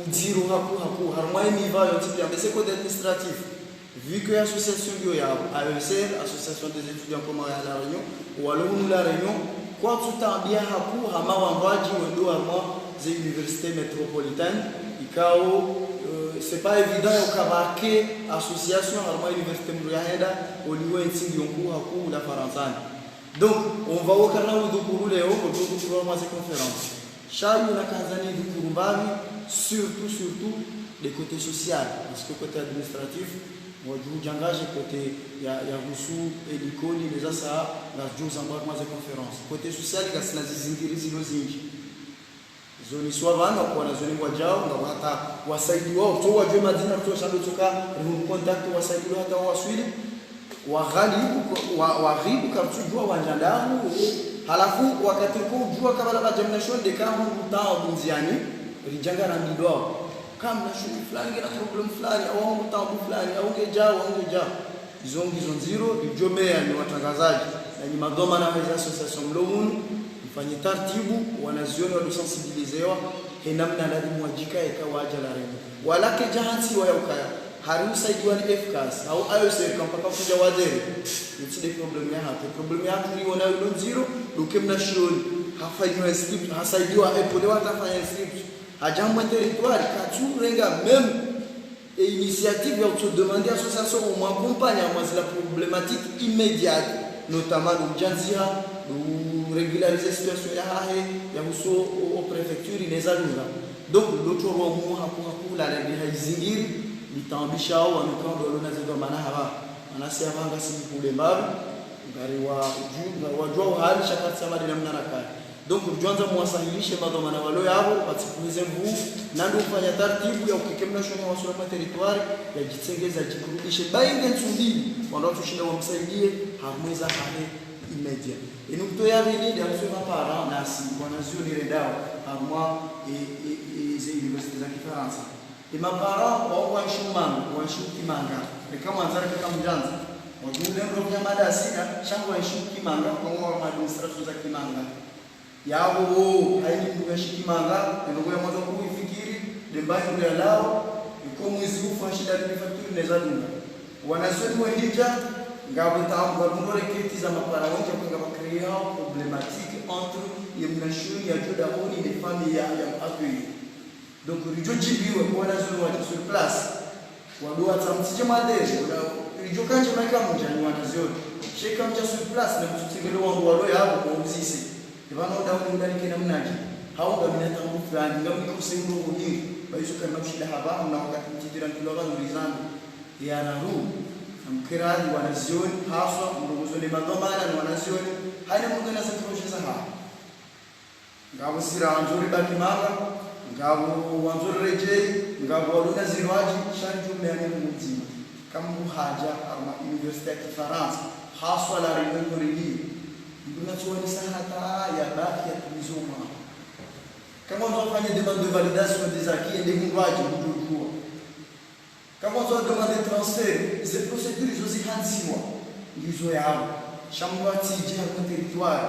udziro hakuu, hakuu, harumwa e miva yontsi pia, mais c'est côté administratif. Vu que association ngiyo ya A E C R, Association des étudiants comores à La Réunion, walo hunu La Réunion, kwatsutambia hakuu hama wambwadji wendo harumwa ze université métropolitaine, ikao, euh, c'est pas évident ya ukaya pvwake association harumwa université mdru yahenda, oliwe ntsi ngiyo nkuu hakuu la Farantsani. Donc, on va au kana udhukuru leo, udhukuru harumwa ze conférence. Sha yo nakandza nidhukuru mbapvi, surtout, surtout, le côté social. Parce que côté administratif, wadjo djangadje côté ya, ya husu, e likoli, ne zasa, ngazidjo zambwa harumwa ze conférence. Côté social, ngasina zizingiri zilo zindji. Zo niswa pvanu, wanazioni wadjao, ngapvo hata wasaidiwao, tso wadjue madzina, tso shando tsoka, rihundru contact, wasaidiwa hata waswili. Waghalibu, wa, waghalibu karitsudjua wandjandao, halafu wakati ko udjua kabla badja mnashioni nde kahundru taabu ndziani, ridja ngarambilwao. Ka mnashioni fulani ngena problème fulani, au hahundru taabu fulani, au ngedjao, au ngedjao. Izo ngizo ndziro, ridjo meya nyi watrangazadji, na nyi madhwamana wa ze association mlo hunu, mfanye tartibu, wanazioni wadjo sensibilisewa, he namna ladhimu wadjika eka wadja La Réunion. Wala kedja hantsiwa ya ukaya, hari usaidiwa ni F C A S, au A E C R, kampaka kudja wadhere. Itsi nde problème yahatru. Problème yahatru riwonayo ilo ndziro, ndo ke mnashioni, hafanyiwa inscription, hasaidiwa, epvo leo hatafanya inscription. Hadja mwe territoire, katsurenga même e initiative ya kutso demander association au moins accompagner harumwa zila problématique immédiate, notamment ndo udjandziha, ndo régulariser situation yahahe, ya husu o, o préfecture, ne zadunga. Donc, lotro rwa muha kuha kula, la, la, ha izingiri, litaambishao, wanu kando, lona ze dhwamana hapva. Mana si hapva ngasi kule mbapvi, ngari wadju, ngari wadjua uhali, sha karitsi amadi namna rakaya. Donc, ridjo andza muwasahilishe madhwamana walo yapvo, watsipvuhe ze nvuu, na ndo ufanya tartibu ya ukaya ke mnashioni wasula harumwa territoire, yadjitsengeza, yadjikurubishe. Bayi nge ntsu mbili, wandru watsushinda wamsaidie, harumwa eza hahe, immédiat. Ye nukta ya pvili, nde ya kuhusu ma parents, nasi, wanazioni rendao, harumwa, e, e, e, ze université za Kifarantsa. Ye ma parents, wao wanshi manga, wanshi kimanga. Reka mwandza, reka mdjandza. Wadunge mro ya mada sina, sha ngwanshi kimanga, kwa wa ma administration za kimanga. Yapvo, haini mndru ya shikimanga, ino ya mwandzo kuifikiri, nde mba ndo ya lao, iko mwizi ufa shida ni facture neza dunga. Wanazioni wendji, ngapvo tabu, ngapvo reketi za ma parents wendji, ngapvo créer problématique entre ye mwanazioni ya djo dahoni ne famille ya, ya accueillir. Donc, ridjo djibiwa, kwa wanazioni wadja sur place. Wandru watsa mtsidje mwadere, wala, ridjo kandje maika mdja ni wanazioni. Sha eka mdja sur place, na mtsutsengele wandru walo yapvo, mwauzise. Epvanu nda uni udalikena mnadje. Hau ngamina tabu fulani, ngamina kose ndo uhiri. Ba izo kana mshida hapva, mna wakati mtsidira nkilo pvanu rizani. Ya naru, namkirani wanazioni, haswa, mrongozo ne madhwamana ni wanazioni, haina mndru na ze projet zahahe. Ngapvo sira wandzo ribaki manga, ngapvo wandzo riredjeyi, ngapvo walona zirwadji, sha ndjume ya ni mdzima. Kambu hadja harumwa université ya Kifarantsa, haswa La Réunion ndo rili. Mndru natsuwanisa hata ya baki ya tumizo mwa. Kama wandzo wafanye demande de validation des acquis, ende mndru adje, mndru udjuwa. Kama wandzo wa demande transfert, ze procédure zo zihandziwa, ngizo yapvo. Sha mndru atsidje ha territoire,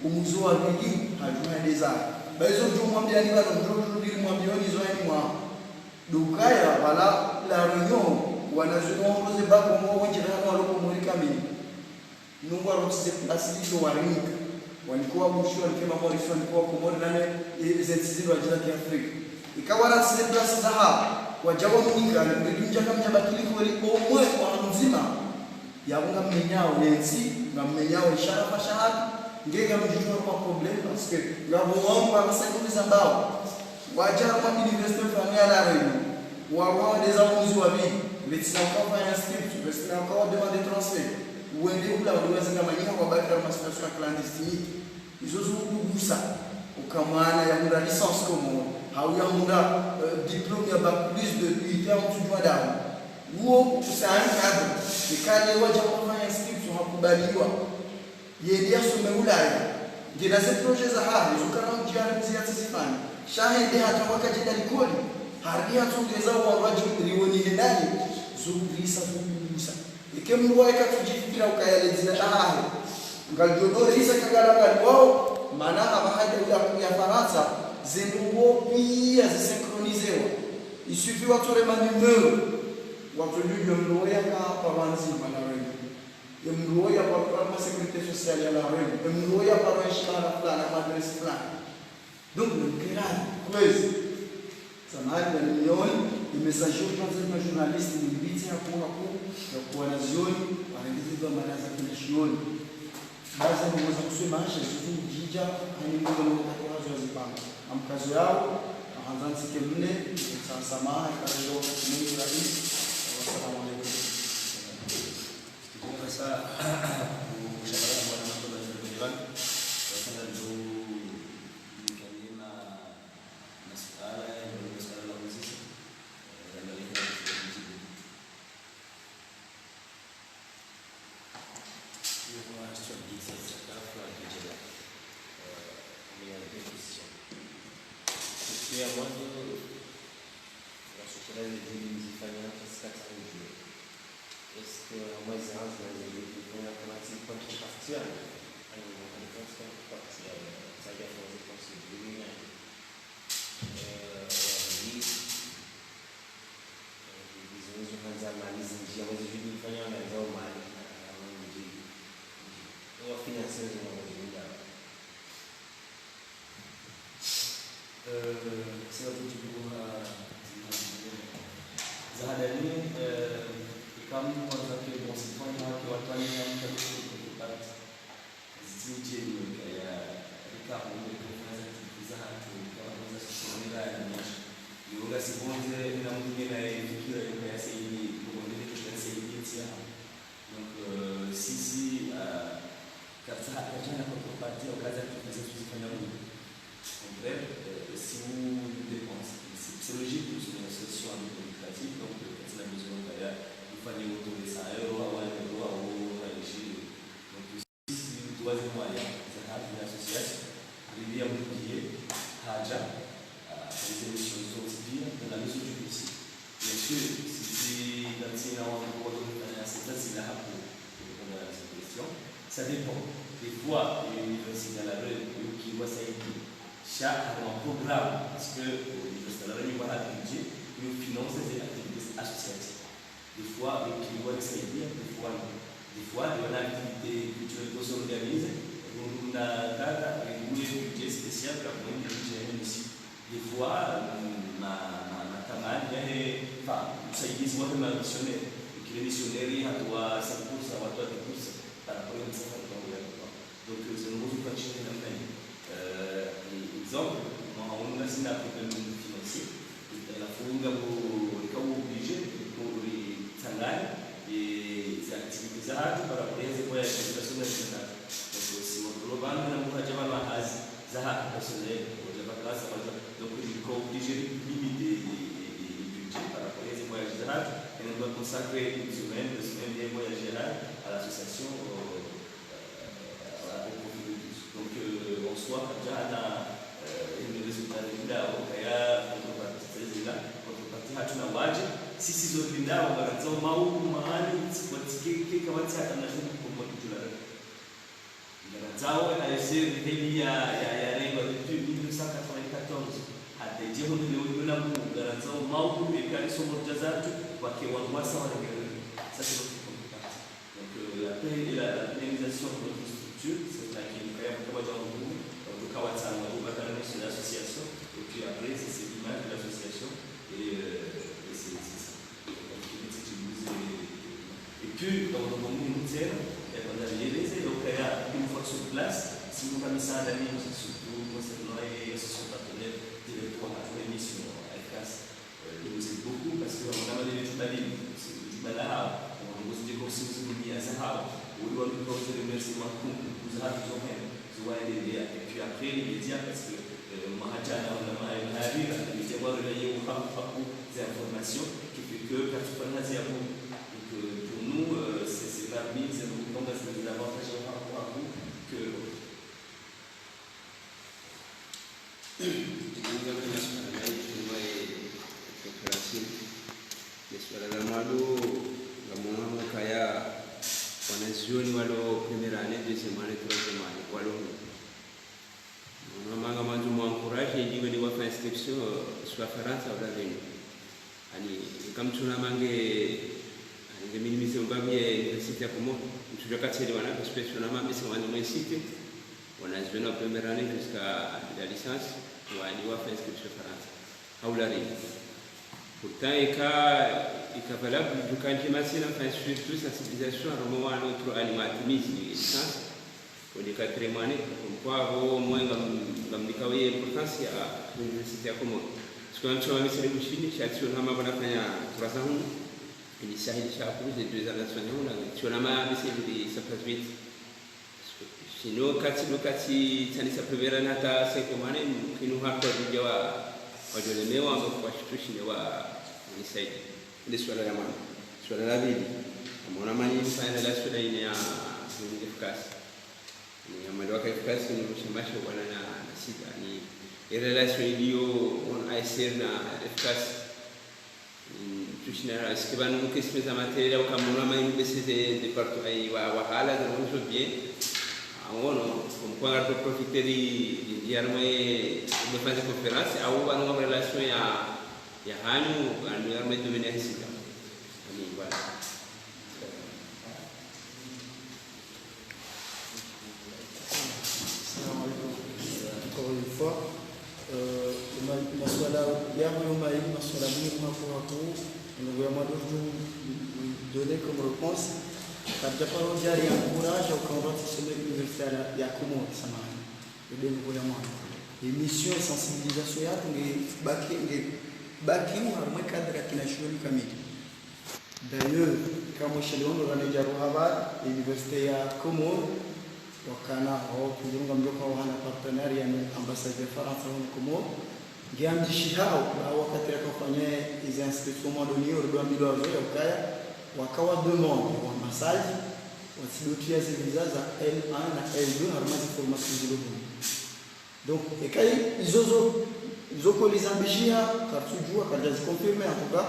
umwizi wa pvili, hadjuha ndeza. Ba izo ndjo mwambia ni pvanu, ndjo ndjo ndiri mwambio ni zo yani mwa. Ndo ukaya, pvala La Réunion, wanazioni waongoze bako mwa wendji hama waloko Komori kamili. Nungu warontsi ze place izo warinika. Wanike wa Bushi, wanike Mamoris, wanike wa Komori, nane, e, ze ntsi zilo wadjila ki Afrika. Ika warontsi ze place zahawo, wadja wamunika, ni kuri mdja kamdja bakili koli, omwe, wa mdzima. Yapvo ngammenyao, ye ntsi, ngammenyao, ishara pa shahada, nge ngamdjitwa kwa problème, parce que, ngapvo wangu, wa masakuri za mbao. Wadja harumwa université mfano ya La Réunion. Wawa ndeza umwizi wa pvili. Pvetsina uka ufanya inscription, pvetsina uka wa demande transfert. Wende hula wende wazinga manyiha wabaki harumwa situation ya clandestinité. Izo zo udugusa. Uka mwana yahundra licence Komori. Hau yahundra, euh, diplôme ya bac plus de huit ya mtsudjuwa daho. Uwo usa un cadre. Ikale wadja ufanya inscription hakubaliwa. Yende yasome Ulaya. Ngena ze projet zahahe, zo kana mdji ya mdji ya tsisifanya. Sha hende hata wakadjenda likoli. Harudi hatsongeza uwandru wadji riwoni hendani. Zo urisa, zo urusa. Eke mndru waye katsudjifikira ukaya le dzina lahahe. Ngalidjo ndo risa kangala ngali wao, mana hama hadja ula ya Farantsa, ze ndrongoo piya zisynchronisewa. Il suffit watsore ma numéro. Watsodjudjua mndru waye ka pa wandzi mana wengi. Emndru oya paro, paro ma sécurité sociale ya La Réunion. Emndru oya paro enshi mahala fulani, ma adresse fulani. Donc, le mkirani, kwezi. Samahani, na nioni, e message yo kwanza ma journaliste, ni mbiti haku, haku, ya kuwa na zioni, warengeze dua mana za kina shioni. Baza ni mweza kuswe maasha, zuzu mdjidja, hani mkono wakati wazo ya zipanga. Amkazo yao, ahanza nsike mne, sa-, samaha, ikarejo wakati mwingi rahisi. Wassalamu alaikum. Sasa, mshahara wa mwana mtoto wa Ibrahim, wasanga ndo mkanyima masuala, ndo masuala la muziki, eh, ndo mkanyima muziki. Hiyo kwa histoire de cette affaire de Jeddah, euh, il y a deux questions. Question ya mwanzo, la société de Jeddah, mzifanya, parce que ça, est-ce que, euh, moi, c'est un, c'est un, c'est un, c'est un, c'est un, c'est un, c'est un, euh, oui. Eh, izo nizo handza mali zindji, amba zidjudi mfanya wangandza wo mali, ah, wandji. Wa financer zo mali zindji. Eh, c'est la petite bourre, euh, za handani, eh, ikamu wandza ke bon, c'est pas moi qui va pas aller en faire. Zitsinjeni weka ya, rika honde, rika fanya za activités zahatru, rika fanya za social media ya nyasha. Yo ngasi pvondze, na mndru ngena ye fikira yo kaya saidi, pvondze ne toshka saidi ntsi ya. Donc, euh, si, si, euh, katsa, katsa na contrepartie, au cas za activités za tuzifanya mndru. Au contraire, euh, si vous dépensez, c'est, c'est logique, nous sommes une association à but non lucratif, donc, euh, quand il a besoin, il va faire, vous faites autour de ça, euh, ouais, ouais, ouais, ouais, ouais, ouais, ouais, donc, Pour répondre à la deuxième question, ça dépend. Des fois, l'université à la rue, qui voit ça et tout, chaque a un programme, parce que l'université à la rue, il voit un budget, il finance des activités associatives. Des fois, l'université, des fois, des fois, il y a une activité culturelle qu'on s'organise, on a un budget spécial pour une budget aussi. Des fois, ma, ma, ma tamani, eh, enfin, ça existe, moi, ma missionnaire. Et que les missionnaires, il y a trois, cinq pour cent, trois, deux pour cent, par rapport à ça, par rapport à ça. Donc, euh, c'est une grosse opportunité dans le pays. Euh, et exemple, moi, on a aussi un problème financier. Et la fonga pour les cas obligés, pour les tangani, et les activités à par rapport à les voyages, les personnes, et cetera. Donc, euh, si on peut le vendre, on va dire, voilà, zaha personnel, wadja vacances, wadja, donc, il faut obligé de limiter les, les, les, les budgets par rapport à ces voyages zaha, et on doit consacrer une semaine, deux semaines, des voyages à l'association, euh, euh, au profit de tous. Donc, euh, en soi, déjà, on a, euh, un résultat de là, on a contrepartie, là, contrepartie, on a wadje, si, si, zo linda, on va dire, ma, ou, ma, ani, si, kwa, tike, ke, kwa, tike, hata, na, comme moi, tout là. Ngarandzao A S R heli ya, ya, yarengwa depuis mille neuf cent quatre-vingt-quatorze. Hata idje hunu leo inu na mu, ngarandzao maudu eka isomo djazatu, wake wandru wasa warengerere. Ça, c'est notre contrepartie. Donc, euh, la pé-, la, la pérennisation de notre structure, c'est ça qui nous permet de faire un groupe, donc, le Kawatsan, on va faire une association, et puis après, c'est, c'est l'image de l'association, et, euh, et c'est, c'est ça. Et puis, dans le monde, nous, c'est, eh, on a réalisé, donc, il y a une fois sur place, si vous avez ça à la main, surtout concernant les associations partenaires, directement à l'émission, à F K S, euh, nous aide beaucoup parce que on a des études à lire, c'est des études à la, on nous dit comme si vous avez mis à Zahara, ou on nous dit remercier Macron, vous avez besoin. Ziwaendelea. Et puis après, les médias, parce que, euh, mahadjana, on a, on a vu, les médias, on a relayé au Haku Haku des informations qui fait que personne n'a dit à vous. Donc, euh, pour nous, euh, c'est, c'est parmi, c'est nos compétences, c'est des avantages au Haku Haku que Ndinga kuna suala la ituma e, e coopération. Ni suala la mwando, la mwana mkaya, wanazioni walo première année, deuxième année, troisième année, walo. Mwana manga mwandzo mwa encourager, ndiwe ni wafa inscription, euh, soit Farantsa, wala venu. Ani, kamtsuna mange, ani, nge minimiser mbapvi ye université ya Komoro. Mtsudja katseli wana, parce que tsuna mange, c'est wana mwe cité. Wanazioni wa première année jusqu'à la licence, wani wafa inscription Farantsa. Haula ri. Pourtant, ika, ika valable, du kan jema sina, enfin, surtout sensibilisation, harumwa wana, utro ani matimizi, licence. Wende quatrième année, comme quoi, vo, mwe ngam, ngamnika we importance ya université ya Komoro. Parce que, en soi, misali kushini, sha tsio nama bona fanya trois ans hunu, ni sahili sha plus de deux ans na tsio nama, tsio nama, misali ça passe vite. Parce que, sinon, kati, no kati, tani sa première année hata cinquième année, kinu hata wa, wa jolemewa, ama kwa shitu shine wa, ni saidi. Nde suala la mwana. Suala la pvili. Amona mani mfanya la suala ine ya, ni F K S. Ni amali waka F K S ni mshamasha wana na, na sida. Ni e relation iliyo entre A S R na F K S. Mm, tushina, est-ce que pvanu question za matériel, au kamona ma université de partout, ayi, wa, wahala, za wonso bien. Awono, comme quoi, on peut profiter de, de, de, de, de faire des conférences, au, pvanu, en relation ya, ya hanyu, pvanu, ya, domaine ya hisika. Ani, voilà. Salam alaikum. Encore une fois, euh, ma, maswala, ya mwe maili, maswala mingi mako wako, ndugu ya mwadofu, donner comme réponse. Kabla paro jari ya encourage au kamba tusome université ya, ya Komoro, samahani. Ebe ndugu ya mwana. Émission ya sensibilisation ya, nge baki, nge baki, harumwa cadre ya kina shughuli kamili. D'ailleurs, kama shele ono rane jaru habari, Université ya Komoro, wakana, hao, kujunga mjoka wahana partenariat na ambassade ya Farantsa hunu Komoro, ngiamjishi hao, ba wakati rakafanya izi inscription mwando niyo, ridwa mbilo wazo ya ukaya, wakawa demande, wa ambassade, watsidotia ze visa za L un na L deux, harumwa zi formation zilo hunu. Donc, eka i-, izo zo, izo ko lizambishiha, karitsudjua, karidja zi confirmer, en tout cas,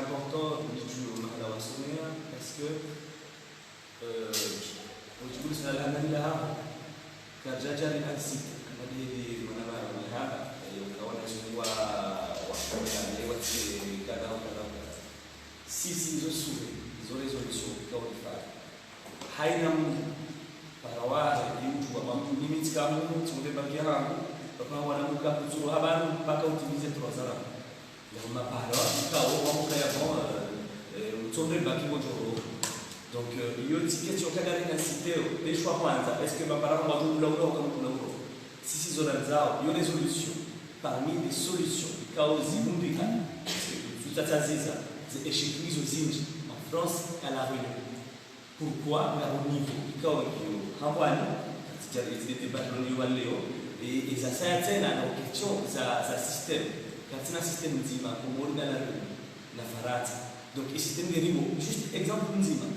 important, nditru mahala wasomea, parce que, euh, ujibuli sala la nani la haho, kadjadjari inciter, kama dili mwana mama mwana haba, eh, ukaona zungwa, wa kamera, ne wa tse, kadha, kadha, kadha. Si, si, izo suhe, izo résolution, ikao ifanya. Haina mndru, para wahe, imdru wa mamu, ni mi tsika mndru, tsimbe baki hangu, paka wana muka kutsuru habanu, paka utimize trois ans. Ya mapara, ikao, wa muka ya bon, euh, euh, mtsombe baki mojoro. Donc, euh, iyo tsi question kadari na siteo, le choix kwanza, est-ce que mapara mwa mula uro, kama mula uro. Si, si, izo ndzao, iyo résolution, parmi les solutions, ikao zibumbika, parce que tutatsaziza, ze échec izo zindji, en France, à La Réunion. Pourquoi, ngapvo niveau, ikao ngiyo, hambwani, katsi djari eti débat leo wa leo, e, e zasaya tsena, na question za, za système, katsina système ndzima, Komori na La Réunion, na Farantsa. Donc, e système de niveau, juste exemple ndzima.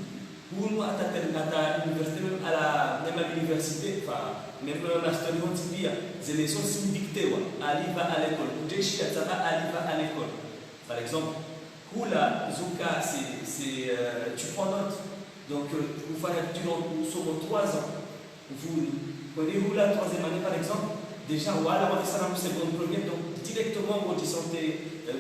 Hunu hata tel-, hata université, même à la, même à l'université, enfin, même master yontsi pia, ze leçons si dictées wa, Ali va à l'école. Kujeshi ya tsaba Ali va à l'école. Par exemple, hula, zuka, c'est, c'est, euh, tu prends note. Donc, euh, ufanya, tu rentres au sommet trois ans. Vous, prenez hula, troisième année, par exemple, déjà, voilà, on est en seconde première, donc directement, on se sentait, euh,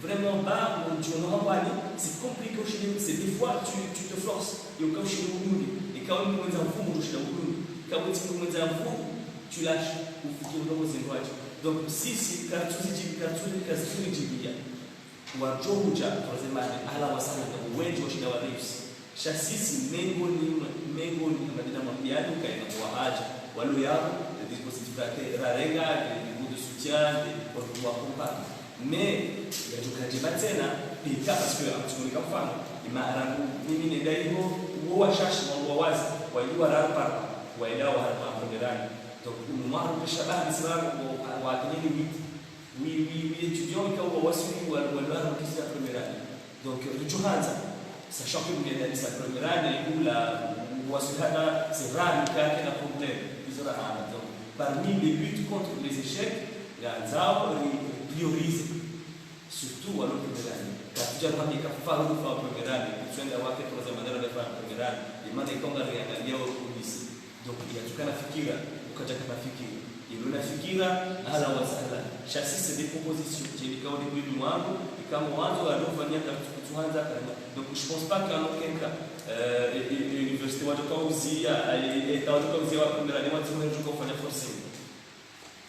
vraiment bas, on dit, on aura pas allé, c'est compliqué au Chili, c'est des fois, tu, tu te forces, et au cas où, Chili, on oublie. Et quand on nous met en vous, on nous, on oublie. Quand on nous met en vous, tu lâches, ou faut qu'il nous met en. Donc, si, si, quand tu dis, quand tu dis, quand tu dis, Wadjo hudja, troisième année, ala wasana, wendji washinda wa réussi. Sha sisi, mengoni, mengoni, madina mambiyani, ukaina kwa hadja. Walo yabo, le dispositif ra-, rarenga, le niveau de soutien, le, on doit comparer. Mais, yadjo kadje ba tsena, pika, parce que, amtsukunika mfano, ima arangu, mimi nenda iho, uwo washashi, wa wazi, wa iwa raru par, wa ila wa raru par, première année. Donc, unu mwaru, pesha ba, bisima, wa, Wa tenir huit. Oui, oui, oui, étudiants, ikao wawaswili wa, wa, wa, wa, la première année. Donc, euh, ridjo handza. Sachant que mwenye analyse la première année, ou la, ou la, c'est rare, le cas qu'il y a problème. Ils auront un, donc, parmi les huit contre les échecs, il y a un, ri, ri, priorisé. Surtout, wa première année. Katsuja rwambe ka faulu fa première année. Kutswenda wake troisième année, la fa première année. Imana ikonga riangalia au lycée. Donc, yatsuka na fikira, ukadjaka na fikira. Ilo na fikira, ahlan wa sahlan. Sha si c'est des propositions. Djeli kauli kweli mwangu, ikao wandzo, alo fanya ka kutsuhandza kana. Donc, je pense pas qu'en aucun cas, euh, et, et, et université, wadjo kauzia, et, et, wadjo kauzia wa première année, wadjo kaufanya forcing.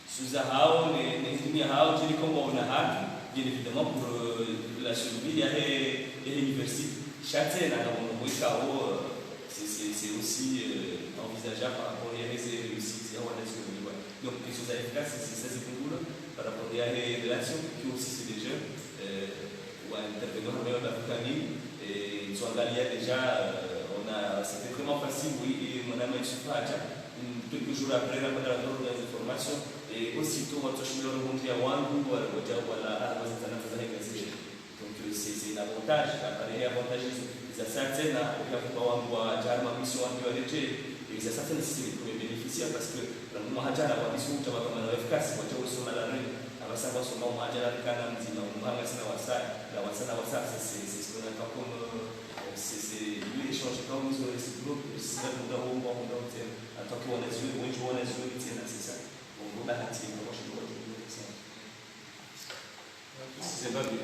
Suza hao, ne, ne dunia hao, djeli kongo una haki, bien évidemment, pour, euh, la survie, ya he, ya he université. Sha tsena, na mwono mwikao, euh, c'est, c'est, c'est aussi, euh, envisageable par rapport à ces réussites, ya wana zio, ouais. Donc, izo za F K, c'est, c'est ça, c'est pour nous, par rapport à les relations, puis aussi, c'est des jeunes, euh, wa intervenir, mais on a vu Camille, et ils ont déjà, euh, on a, c'était vraiment facile, oui, et mon ami Yusuf Hadja, quelques jours après, on a donné des informations, et aussitôt, on a cherché le monde, il y a un goût, on a dit, voilà, ah, on va s'en faire. Donc, euh, c'est, c'est un avantage. Après, il y a avantage, ça, ça, c'est là, on a vu, on a déjà ma mission, on a déjà, et ça, ça, c'est les premiers bénéficiaires, parce que, dans le moment, on a déjà la mission, on a déjà la F K, c'est, on a déjà, on a la rue. Aba saba soma mwaja la kana mdzima, mhanga sina wasa, la wasa, la wasa, c'est, c'est, c'est ce qu'on entend comme, euh, c'est, c'est, lui, échange comme ils ont réciproque, c'est là qu'on a, on a, on a, en tant que on a joué, oui, on a joué, c'est ça. On a hâte, on a joué, c'est ça. C'est pas bien.